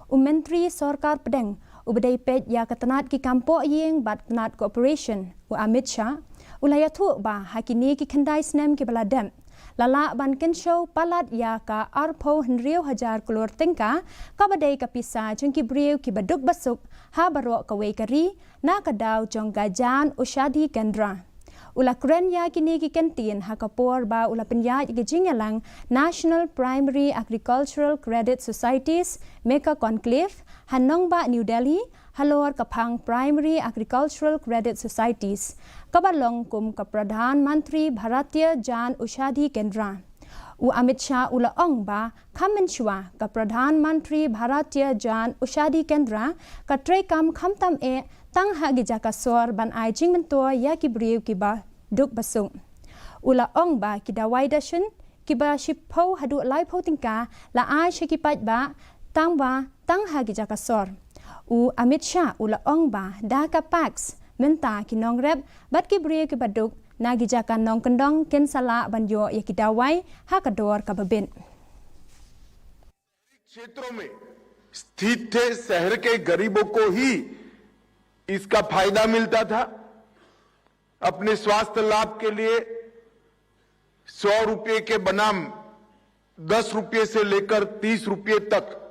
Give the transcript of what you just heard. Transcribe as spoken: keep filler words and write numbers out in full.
U Myntri Sorkar Pdeng uba dei peit ïa ka tnat ki kam pohïing bad tnat cooperation, u Amit Shah, u la ïathuh ba ha kine ki khyndai snem kiba la dep, la lah ban kynshew palat ïa ka arphew hynriew hajar klur tyngka, kaba dei ka pisa jong ki briew kiba duk ba suk ha baroh kawei ka ri, na ka daw jong ka Jan Aushadhi Kendra. U la kren ïa kine ki kyntien ha ka por ba u la pynïaid ïa ka jingïalang National Primary Agricultural Credit Societies Mega Conclave ha nongbah New Delhi, halor ka phang Primary Agricultural Credit Societies, kaba long kum ka Pradhan Mantri Bharatiya Jan Aushadhi Kendra. U Amit Shah u la ong ba kham mynshuwa ka Pradhan Mantri Bharatiya Jan Aushadhi Kendra ka treikam khamtam eh tang ha ki jaka sor ban ai jingmyntoi ïa ki briew kiba duk ba suk. U la ong ba ki dawai dashin kiba shiphew haduh laiphew tyngka la ai sha ki paidbah tang ba tang ha ki jaka sor. U Amit Shah u la ong ba da ka PACS mynta ki nongrep bad ki briew kiba duk na ki jaka nongkyndong kin sa lah ban ïoh ïa ki dawai ha ka dor kaba bit. क्षेत्रों में स्थित थे, शहर के गरीबों को ही इसका फायदा मिलता था। अपने स्वास्थ्य लाभ के लिए सौ रुपये के बनाम दस रुपये से लेकर तीस रुपये तक